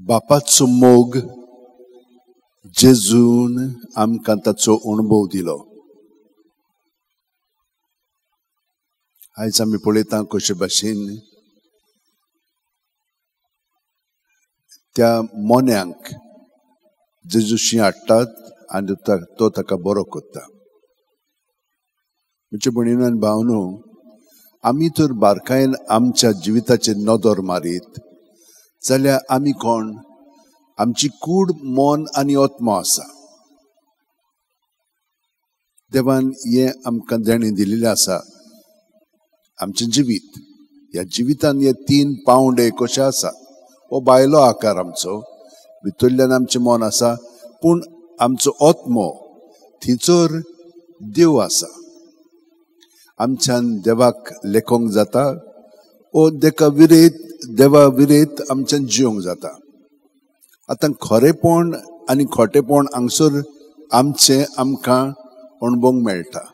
बापाचो मोग जेजून आमकां ताचो अणभव दिलो. आयज आमी पळयता कशे भाशेन त्या मोन्यांक जेजूशी हाडटात आनी तो ताका बरो करता. म्हणजे भयणीनो आनी भावनो, आमी तर बारकायेन आमच्या जिविताचेर नदर मारीत जाल्यार आमी कोण? आमची कूड, मन आनी आत्मो आसा. देवान हें आमकां देणें दिल्लें आसा. आमचें जिवीत, ह्या जिवितान हे तीन पावंडे कशे आसात. हो भायलो आकार आमचो, भितरल्यान आमचें मन आसा, पूण आमचो आत्मो थंयसर देव आसा. आमच्यान देवाक लेखोंक जाता ओ देका विरेत, देवा विरेत आमच्यान जिवंक जाता. आतां खरेपण आनी खोटेपण हांगसर आमचें आमकां अणभवंक मेळटा.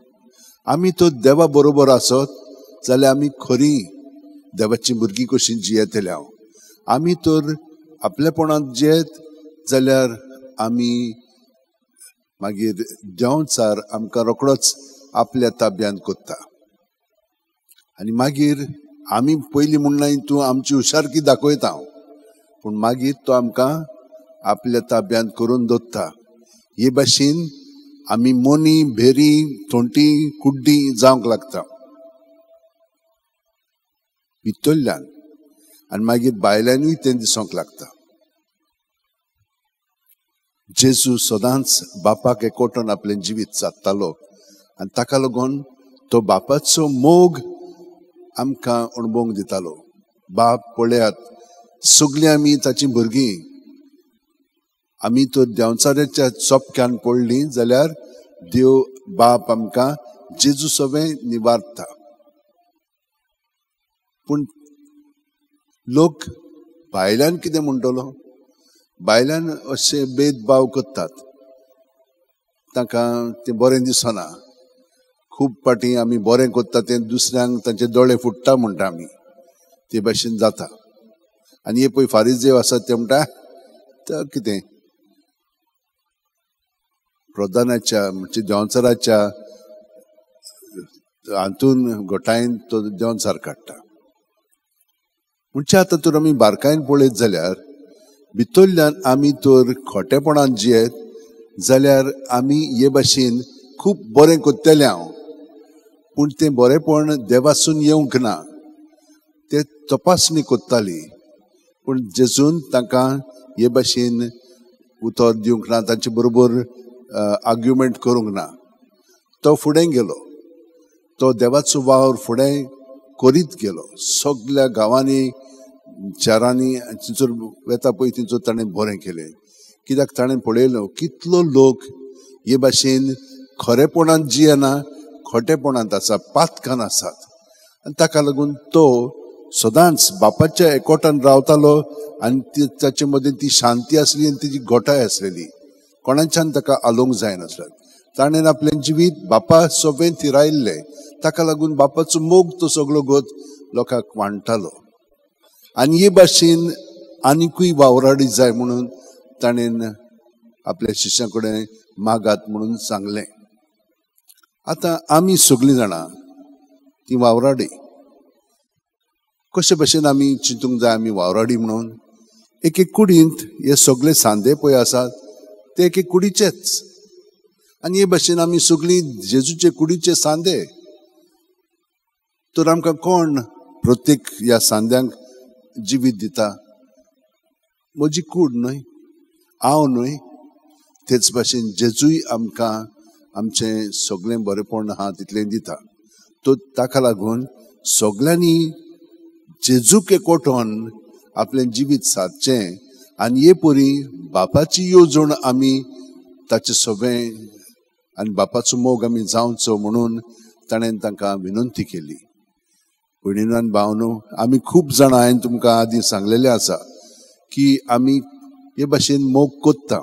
आमी तो देवा बरोबर आसत जाल्यार आमी खरी देवाची भुरगीं कशीं जियेतले. हांव आमी तर आपलेपणांत जियेत जाल्यार आमी मागीर देंवचार आमकां रोकडोच आपल्या ताब्यांत कोत्ता. आनी मागीर आमी पयलीं म्हणनाय तूं आमची हुशारकी दाखयता, पूण मागीर तो आमकां आपल्या ताब्यांत करून दवरता. हे भाशेन आमी मोनी, भेरी, थोंटी, कुड्डी जावंक लागता भितरल्यान, आनी मागीर भायल्यानूय तें दिसूंक लागता. जेजू सदांच बापाक एकवटून आपलें जिवीत सादतालो आनी ताका लागून तो बापाचो मोग आमकां अणभवंक दितालो. बाप पळयात, सगळीं आमी ताचीं भुरगीं. आमी तर देंवचाराच्या चोपक्यान पडलीं जाल्यार देव बाप आमकां जेजू सवें निवारता. पूण लोक भायल्यान कितें म्हणटलो? भायल्यान अशे भेदभाव करतात, तांकां तें बरें दिसना. खूब फावटी आमी बरें करता तें दुसऱ्यांक तांचे दोळे फुट्टा म्हणटा आमी, ते भाशेन जाता. आनी हे पळय फारीजेव आसात ते म्हणटा तर कितें प्रधानाच्या म्हणजे देंवचाराच्या हातून घटायन तो देंवचार काडटा. म्हणजे आतां तर आमी बारकायेन पळयत जाल्यार भितरल्यान आमी तर खोटेपणान जियेत जाल्यार आमी हे भाशेन खूब बरें करतले हांव, पूण तें बरेंपण देवासून येवंक ना. ते तपासणी करताली, पूण जेजून तांकां हे भाशेन उतर दिवंक ना, तांचे बरोबर आर्ग्युमेंट करूंक ना. तो फुडें गेलो, तो देवाचो वावर फुडें करीत गेलो. सगल्या गांवांनी, शारांनी थंयसर वेता पळय थंयसर ताणें बरें केलें. कित्याक ताणें पळयलो कितलो लोक हे भाशेन खरेपणांत जियेना, खोटेपणांत आसा, पातकान आसात. आनी ताका लागून तो सदांच बापाच्या एकवटान रावतालो आनी ताचे मदीं ती शांती आसली आनी तिची घटाय आसलेली. कोणाच्यान ताका आलोवंक जायनासलें. ताणें आपलें जिवीत बापा सोबें थिरायल्लें. ताका लागून बापाचो मोग तो सगळो गोत लोकांक वांट्टालो. आनी हे भाशेन आनिकूय वावराडी जाय म्हणून ताणें आपल्या शिश्यां कडेन मागात म्हणून सांगलें. आतां आमी सगळीं जाणां ती वावराडी. कशे भाशेन आमी चिंतूंक जाय आमी वावराडी म्हणून? एके कुडींत हे सगळे सांदे पळय आसात ते एके कुडीचेच. आनी हे भाशेन आमी सगळीं जेजूचे कुडीचे सांदे. तर आमकां कोण प्रत्येक ह्या सांद्यांक जिवीत दिता? म्हजी कूड न्हय, हांव न्हय. तेच भाशेन जेजूय आमकां आमचें सगळें बरेंपण आहा तितलें दिता. तो ताका लागून सगळ्यांनी जेजूक एकवटून आपलें जिवीत सादचें आनी हे परी बापाची येवजण आमी ताचे सवें आनी बापाचो मोग आमी जावचो म्हणून ताणें तांकां विनंती केली. भयणीनो आनी भावनो, आमी खूब जाणां, हांवें तुमकां आदीं सांगलेलें आसा की आमी हे भाशेन मोग करता,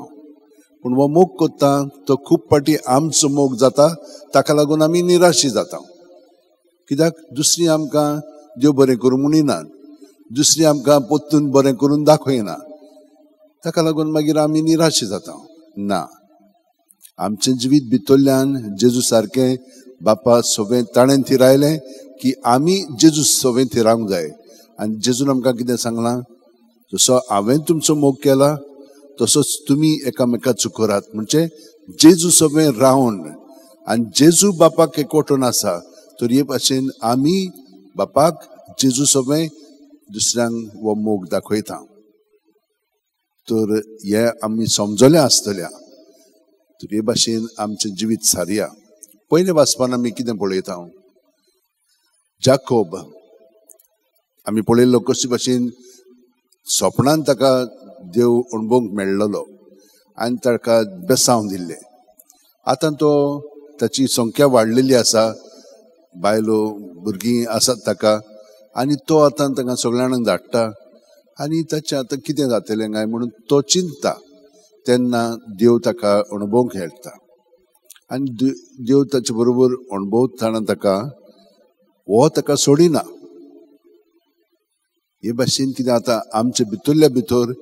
पूण हो मोग करता तो खूब फावटी आमचो मोग जाता. ताका लागून आमी निराशी जाता. कित्याक दुसरी आमकां देव बरें करूं म्हणिनात, दुसरी आमकां परतून बरें करून दाखयना. ताका लागून मागीर आमी निराश जाता. ना, आमचें जिवीत भितरल्यान जेजू सारकें बापा सगळें ताणें थिरायलें की आमी जेजू सगळें थिरावंक जाय. आनी जेजून आमकां कितें सांगलां, जसो हांवें तुमचो मोग केला तसोच तुमी एकामेकाचो करात. म्हणजे जेजू सगळें रावन आनी जेजू बापाक एकवटून आसा, तर हे भाशेन आमी बापाक जेजू सगळें दुसऱ्यांक हो मोग दाखयता. तर हे आमी समजलें आसतल्या, तर हे भाशेन आमचें जिवीत सारया. पयलें वाचपान आमी कितें पळयता, जाकोब आमी पळयल्लो कशे भाशेन सपनान ताका देव अणभवंक मेळ्ळलो आनी ताका बेसांव दिल्लें. आतां तो ताची संख्या वाडलेली आसा, बायलो भुरगीं आसात ताका, आनी तो आतां तांकां सगळ्यांक धाडटा आनी ताचें आतां कितें जातलें काय म्हणून तो चिंतता. तेन्ना देव ताका अणभवंक हेडटा आनी देव ताचे बरोबर अणभवतना ताका हो ताका सोडिना. हे भाशेन कितें आतां आमचे भितरल्या भितर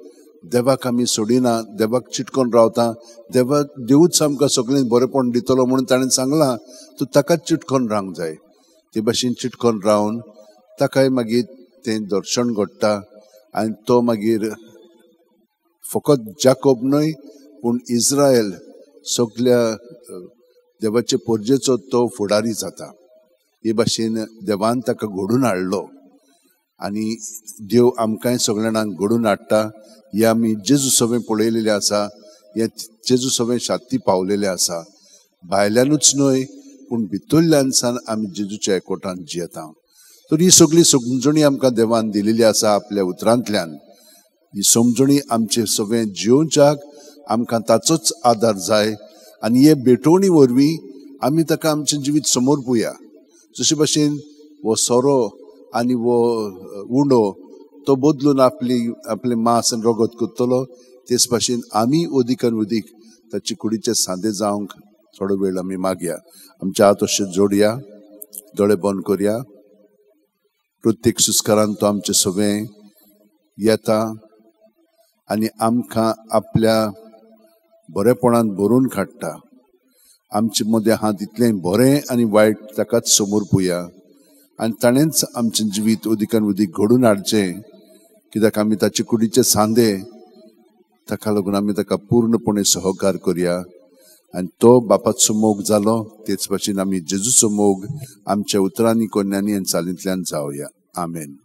देवाक आमी सोडिना, देवाक चिटकोन रावता, देवा देवूच आमकां सगळें बरेपण दितलो म्हणून ताणें सांगलां, तूं ताकाच चिटकोन रावंक जाय. ते भाशेन चिटकोन रावन ताकाय मागीर तें दर्शन घडटा आनी तो मागीर फकत जाकोब न्हय पूण इस्रायल सगल्या देवाचे पोरजेचो तो फुडारी जाता. हे भाशेन देवान ताका घडून हाडलो आनी देव आमकांय सगळ्यांक घडून हाडटा. हे आमी जेजू सगळें पळयलेलें आसा, हे जेजू सगळें शाती पावलेलें आसा. भायल्यानूच न्हय पूण भितरल्यान सान आमी जेजूच्या एकवटान जियेता. तर ही सगळी समजणी आमकां देवान दिलेली आसा आपल्या उतरांतल्यान. ही समजणी आमचे सगळें जियोवच्याक आमकां ताचोच आदार जाय आनी हे भेटवणी वरवीं आमी ताका आमचें जिवीत समर्पुया. जशे भाशेन हो सोरो आनी हो उंडो तो बदलून आपली आपलें मांस आनी रगत करतलो, तेच भाशेन आमी अदीक आनी अदीक ताचे कुडीचे सांदे जावंक थोडो वेळ आमी मागया. आमच्या हात अशें जोडया, दोळे बंद करया. प्रत्येक सुस्कारान तो आमचे सगळें येता आनी आमकां आपल्या बरेपणान भरून काडटा. आमचे मदें आहा तितलें बरें आनी वायट ताकाच समर्पुया आनी ताणेंच आमचें जिवीत अदीक आनी अदीक घडून हाडचें, कित्याक आमी ताचे कुडीचे सांदे, ताका लागून आमी ताका पूर्णपणे सहकार करया. आनी तो बापाचो मोग जालो तेच भाशेन आमी जेजूचो मोग आमच्या उतरांनी कोन्यांनी आनी चालींतल्यान जावया. आमेन.